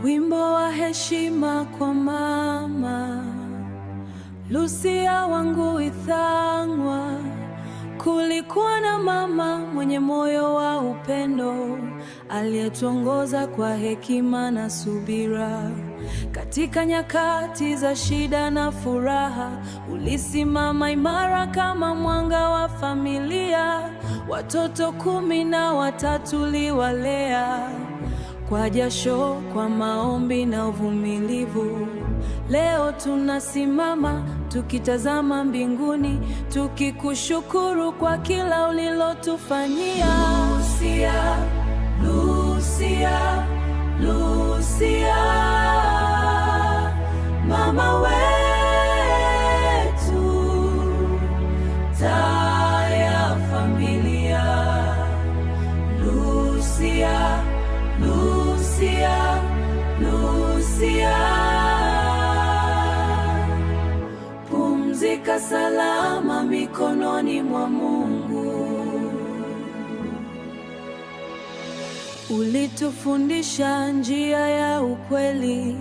Wimbo wa heshima kwa mama Lucia Wangui Thang'wa. Kulikuwa na mama mwenye moyo wa upendo aliyetuongoza kwa hekima na subira. Katika nyakati za shida na furaha, ulisimama imara kama mwanga wa familia. Watoto 13 uliwalea kwa jasho, kwa maombi na uvumilivu. Leo tunasimama tukitazama mbinguni, tukikushukuru kwa kila ulilotufanyia. Lucia, Lucia, Lucia, mama wetu, taa ya familia. Lucia, Lucia, Lucia, pumzika salama mikononi mwa Mungu. Ulitufundisha njia ya ukweli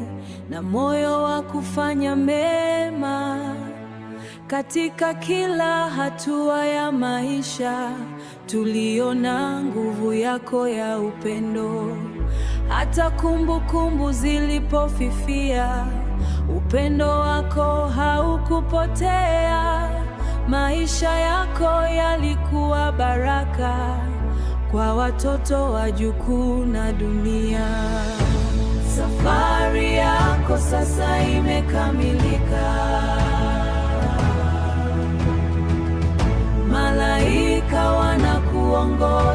na moyo wa kufanya mema. Katika kila hatua ya maisha tuliona nguvu yako ya upendo. Hata kumbukumbu zilipofifia, upendo wako haukupotea. Maisha yako yalikuwa baraka kwa watoto, wajukuu na dunia. Safari yako sasa imekamilika. Malaika wanakuongoza.